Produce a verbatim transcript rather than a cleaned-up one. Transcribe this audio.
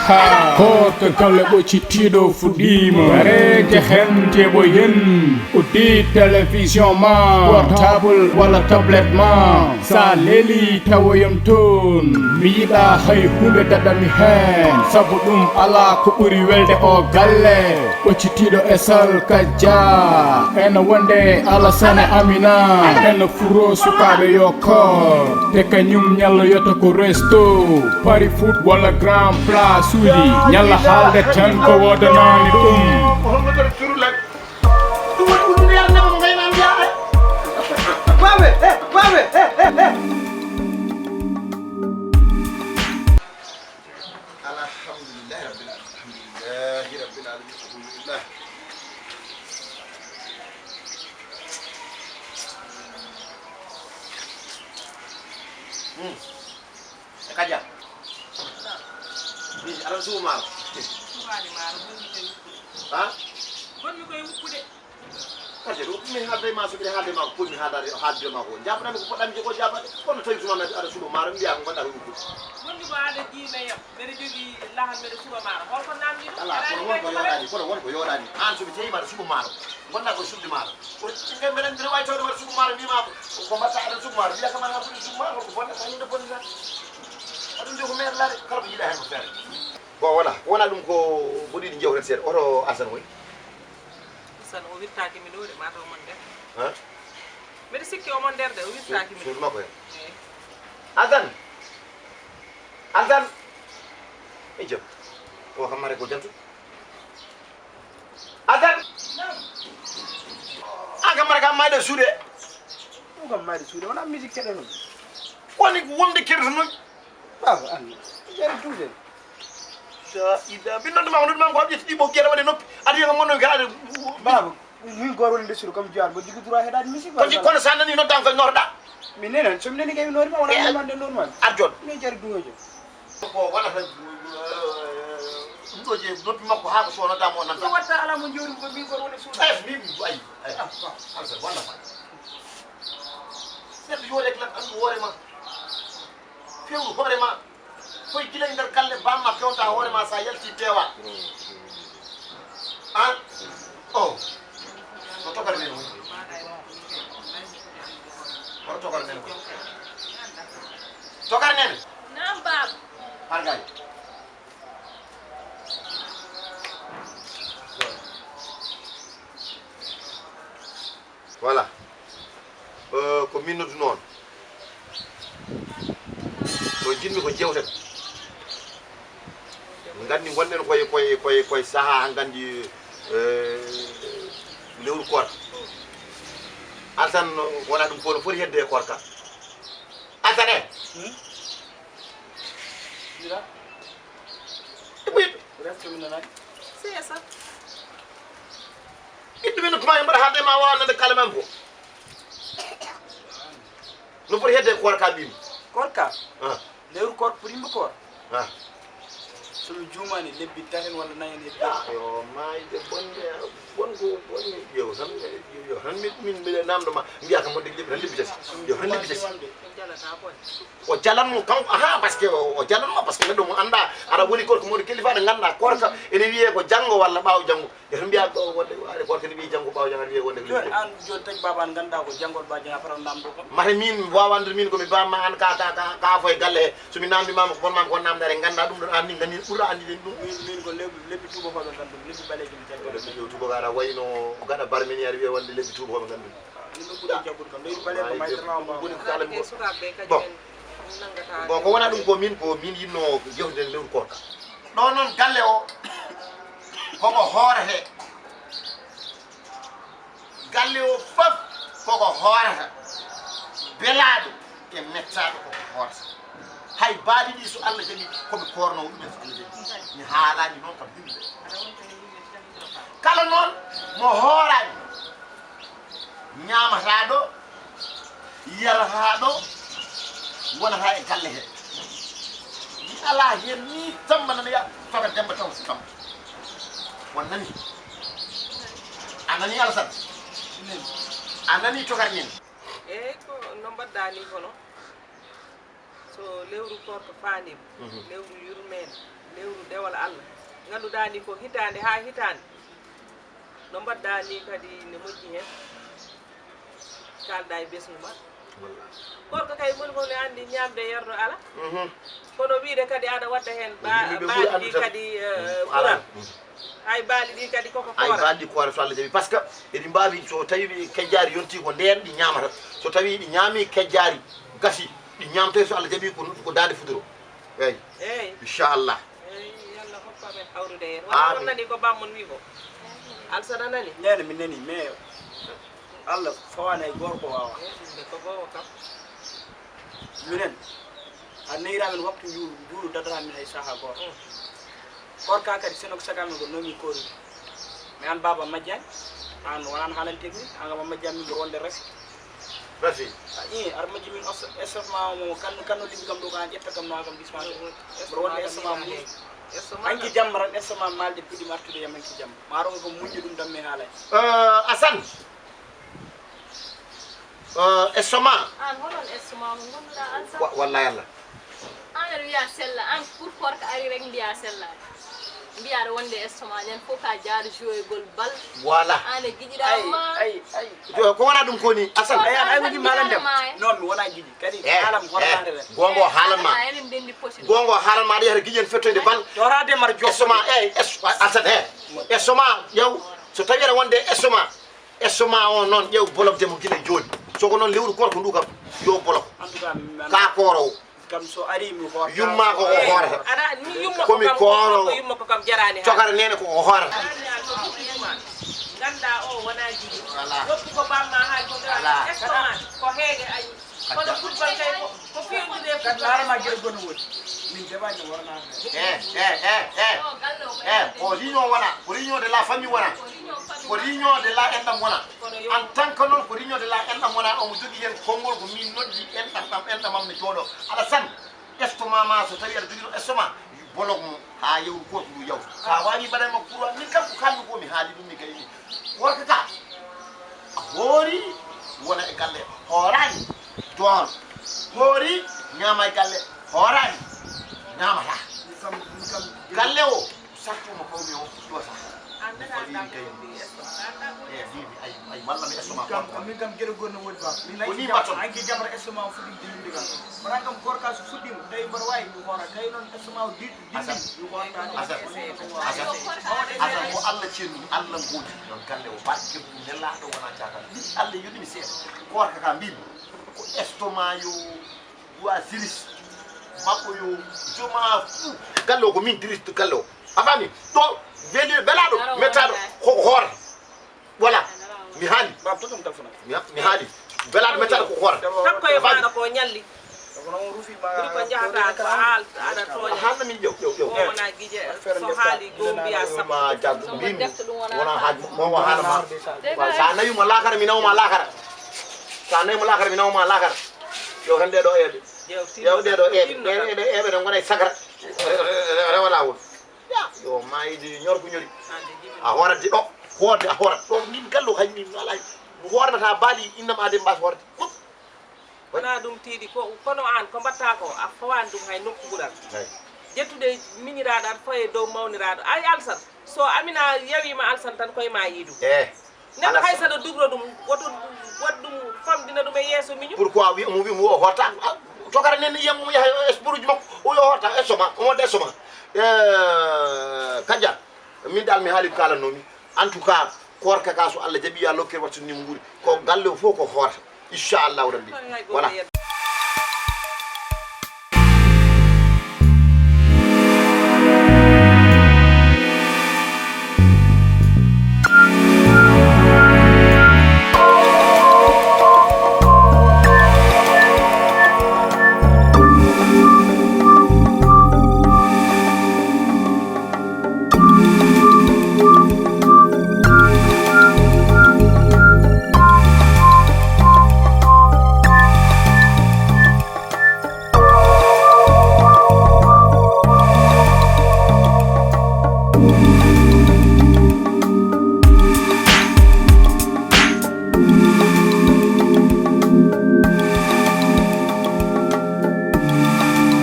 Koorka galle ɓoccitiiɗo fuɗɗiima. Bareeje hente ɓo yen. Uddi télévision ma, portable walla tablette ma. Sa leli tawoyam toon. Mi yiɗa hay huunde daɗami heen. Sabu ɗum alaa ko ɓuri welde o galle. Ɓoccitiiɗo e sal kajja. Ena wonde Alasane Amina. Ena furo sukaaɓe yo koor. Te kañum ñalloyata ko resto. Pari foot walla grand place uji. Ñalla haalde tan ko woodanaani ɗum. Ɗum woni ɗum nde Yàlla neema mo ngayna mbiya ay. Babe, eh, babe, eh, eh, eh. Alhamdulillahi rabbil alamin. Alhamdulillahi rabbil alamin. Alhamdulillah. Hmm. E Kaja. Min aɗa suumaaro. Suumaade maaro, bonni koye wuppude. Ha? Bonni koye wuppude. Kaja, ɗo mi haalde ma, so mbiɗa haalde ma ko ponmi haalde, haalde ma ko. Jaabanaami ko poɗɗami jogo jaabade. Kono tawi tuma aɗa suumaaro, mbiya ko ngonɗa ko wuppude. Bonni ko aɗa jiime yam. Mbeɗa jogii lahal, mbeɗa suumaaro. Holko namdi ɗum? Ala, kono won ko yooɗaani, kono won ko yooɗaani. Aan so mi tawi maɗa suumaaro. Ngonɗa ko suuɗi maaro. Ko nge mbeɗa mbeɗa waawi tawde waɗa suumaaro, mbiyma ko, ko mbaɗta aɗa suumaaro. Mbiya kam aɗa suumaaro, ko bonde, ko yimɓe bonde tan. Aɗum de ko meer laare, kala ko jiiɗa heen ko feere. Bon, voilà, wona ɗum ko mboɗo yiɗi jewten seeɗa. Oto Asan woni? Asan o wirtaaki mi ɗo de, mataw mon nder. Ha? Mbeɗa sikki omo nder de, o wirtaaki mi. Suudu makko he. Eyi. Asan! Asan! E jam. O kam mare ko jantu. Asan! An kam mare kam mayde suude. O kam mayde suude, wona musique keɗe noon. Woni ko wonde keɗoto noon. Baaba, an jari duude. Sa ida, min noddu ma ko noddu ma ko ƴetti ɗiɓo geɗa waɗe noppi. Adi ko mon no gaade. Baaba, min goor woni nder suudu kam, jowaat mbo jogii droit heɗaade musique. Ko jikkono sa nani noddan ko noorɗa. Min nenen, so mi nani kay mi noori ma, wona min mande normal. Ar joɗ. Min jari duude. Ko waɗata ɗum ɗo je noppi makko haa ko sono damo nan. Ko watta ala mo jooɗi ko min ko woni suudu. Eh, min ay ay. Alsa walla ma. Neɗɗo yo rek lan andu hoore ma. Fewnu hoore ma. Koy gila e nder galle bamma fewta hoore ma sa yalti tewa. An? Oh. No tokare nen woni? Hoto tokare nen woni? Tokare nen? Naam, baaba. Har gay. Voilà. Euh, ko min noddu noon. Ko jinmi ko jewten. Nganndi ngonɗen koye, koye, koye, koye sahaa nganndi, eh, lewru koorka. Alsan wona ɗum ko no foti hedde e koorka. Alsan e. Hmm? Mira. E ɓuyɗo. Reste mi nanani. C'est ça. Ɓiɗɗo min no tuma e mbaɗa haalde ma wawa nande kala men ko. No foti hedde koorka mbimi. Koorka? Ah. Lewru koor, purimba koor. Ah. So mi juumani, lebbi tahen walla nayen e biyat. Yo maayde bonde, bon ko, bon, yo tan, yo tan mi, min mbiɗa namdo ma, mbiya kam wonde lebbi tan, lebbi tati. Yo tan lebbi tati. O jalan mo kanko, aha, parce que o, o jalan mo, parce que neɗɗo mo annda, aɗa woni koorka mo woni kilifa, nde ngannduɗaa koorka ene wiyee ko janngo walla ɓaawo janngo. Yo tan mbiya ko wonde, waɗe koorka ne wiyi janngo ɓaawo janngo, aɗa wiyee wonde ko jooni lebbi tati. An jooni tagi baaba an ngannduɗaa ko janngol ba janngo, a fota namdo kam. Mata min wawandude min ko mi bamma an ka, ka, ka, ka fo e galle he. So mi namdi mama ko bonma ko namdare, ngannduɗaa ɗum ɗon an ni, ngani ɓurɗa anndude ɗum. Min, min ko lebbi, lebbi tuubakooɓe nganndu, lebbi ɓaleeji mi jaggi. Lebbi tuubakooɓe aɗa wayno gaɗa barmini aɗa wiyee wonde lebbi tuubakooɓe nganndu. Min ɗum ɓuri jaggude kam, leydi baleeɗo ko maytirnoo mbo. Woni ko kala mbo. Bon. Bon, ko wona ɗum ko min, ko min yinno jewtiden lewru koorka. Ɗo noon galle o, koko hoorete. Galle o fof koko hoorata. Belaaɗo e mettaaɗo koko hoorata. Hay baali ɗi so Allah jaɓi, ko ɓe koornoo ɗumen so Allah jaɓi. Mi haalaani noon kam yimɓe. Kala noon mo hooraani, ñaamataa ɗo, yarataa ɗo, wonataa e galle he. Mi alaa heen ni Samba nana ya, Toka Demba taw si Samba. On nani? A nani Alassane? A nani Tokar ñen? Eey, ko no mbaɗɗaa ni kono? So lewru koorka faandiima, lewru yurmeende, lewru dewal Allah, ngannduɗaa ni ko hitaande haa hitaande, no mbaɗɗaa ni kadi ne moƴƴi heen, kaalɗaa e ɓesngu ma. Koorka kay, moni fof ne anndi ñaamde e yarde alaa. Kono wiyde kadi aɗa waɗda heen ba-, baali ɗi kadi, eh, ɓural. Hay baali ɗi kadi koko koora. Hay baali ɗi koora so Allah jaɓi. Par ce que eɗi mbaawi, so tawi kejjaari yonti ko ndeen ɗi ñaamata. So tawi ɗi ñaami kejjaari gasi, ɗi ñaamtoy so Allah jaɓi ko, ko daande fudoro. Eeyi. Eeyi. Inchallah. Eeyi, yo Allah hokku amen hawrude heen. Wona on nani ko bammon wi ko? Alsana nani? Neene mi nani, mais Allah fawaani hay gooto ko waawaa. Eeyi, ɗum de ko gooto kam. Minen, a neyra min waktu njuulu, njuulu dadata min hay saha gooto. Koorka kadi, seno ko saga men ko nomi koori. Mais an baaba majjani, an wonaan haalan technique, an kama majjani min mboɗo wonde rasi. Rasi? I, ar majji min os-, estomac o mo kan, kan no libi kam ɗo ko an ƴetta kam no an kam dispensaire. Mboɗo wonde estomac mbuus. Anki jamma tan estomac malde puɗi artude yam anki jamma. Ma rongo ko muñde ɗum damme haalay. Euh, Assane. Euh, estomac. An holon estomac mo ngonnduɗaa an sa? Wa-, wallahi Allah. An aɗa wiya sella, an pour koorka ari rek mbiya sella. Mbiya aɗa wonde estomac, ñande fof ka jaar jouegol bal. Voilà. An e giƴiɗaa ma. Ay, ay. Ko wona ɗum ko ni, Assane? Ay, an, ay, mi malan dem. Non, mi wona giƴi. Kadi, eh, alam, eh, hormande rek. Gongo haalan ma. Ala, enen ndendi poti. Gongo haalan ma, ɗi hata giƴen fettoyde bal. Jorade mar jo. Estomac, eh, es-, Assane, eh. Estomac, yow, so tawi aɗa wonde estomac. Estomac o noon, ƴeew bolokde mo gila e jooni. So ko noon lewru koorka ndu kam, yo bolok. En tout cas, mi, mi, ka koorowo. Kam so ari mi hoorta. Yumma ko o hoorata. Aɗa, mi yumma ko kam, kooro. Ko yumma ko kam jaraani. Cokara neene ko o hoorata. Aɗa, mi an ko ɗum ɗum an. Ganda o wona jigi. Voilà. Woppu ko bamma ha ko. Voilà. Estomac ko heege ay. Kono football kay ko, ko fewjude e football. Kadi laarama gere gono woni. Min jaɓani wornaade. Eh, eh, eh, eh. Eh, ko réunion wona, ko réunion de la famille wona. Ko réunion de la enɗam wona. En tant que noon ko réunion de la enɗam wona, omo jogii heen konngol ko min noddi enɗam ɗam, enɗam am ne jooɗo. Alassane, estomac ma so tawi aɗa jogii ɗo estomac, bolok mo haa yewru gooto ndu yaw. Ka waawi mbaɗa makko courant, min kam ko kalmi ko mi haali ɗum mi gayni. Worko ka, a hoori, wona e galle, hooraani, doon. Hoori, ñaama e galle, hooraani, ñaamata. Ɗum kam, ɗum kam, galle o, sartu mo pawmi o, ɗo sa. An nana ko wiimi kay. E, wiimi, ay, ay, walla mi estomac. Min kam, min kam, gere gonno woni ba. Min ko ni mbatton. Anki jamra estomac fuɗɗi jillinde kam. Mbaɗa kam koorka so fuɗɗiima, tawi mbaɗa waawi ɗum hoora, tawi noon estomac o diɗ-, Assane, Assane, Assane, Assane, ko Allah cennuɗo, Allah ngoodi. Noon galle o, barke mum nelaaɗo wona caatal. Min Allah yoni mi seeɗa. Koorka ka mbimi, ko estomac yo, wa siris, makko yo, joma fou. Galle o ko min diriste galle o. A faami? Ɗo, weli-, welaaɗo, mettaaɗo, ko hoora. Voilà. Mi haali. Bab, to ɗum téléphone. Mi ha-, mi haali. Belaaɗo mettata ko hoore. Takko e maana ko ñalli. Kono on rufi ma. Ɓuri ko njahata ko haal-, aɗa tooña. A haalna min ƴew, ƴew, ƴew. O wona gije, so haali goo mbiya sappo. Ma jaggu, mbimi. Wona haaju, mo o haala ma. Sa nawi mo laakara, mi nawa ma laakara. Sa nawi mo laakara, mi nawa ma laakara. Ƴew tan ɗee ɗoo eeɓe. Ƴew ɗee ɗoo eeɓe. Ɗee ɗoo eeɓe ɗe ngona e sagra. Rewa laawol. Ya, yo maayde ñor ko ñori. A hoorat de ɗo, hoorde a hoorat. Ɗo min gallo hay min alay. Mi hoornata baali innam aade mbaas hoorde. Wona ɗum tiiɗi ko, kono aan ko mbaɗta ko, a fawaani ɗum hay nokku ɓural. Eey. Ƴettude miñiraaɗo aɗa fawa e dow mawniraaɗo. Ay Alsan, so Amina yawiima Alsan tan koye ma yiidu. Eey. Neɗɗo hay saɗa dubro ɗum, woto waɗ ɗum, famɗina ɗum e yeeso miñum. Pourquoi wi-, mo wi mo o hoota? Ah, tokara nen yiyam mum yaha e buruji makko, o yo hoota, estomac, o wonde estomac. Eh, Kaja, min dal mi haali ko kaalannomi. En tout cas, koorka ka so Allah jaɓi ya lokkere wattu ni mo nguuri. Ko galle o fof ko hoota. Inchallahu Rabbi. Voilà.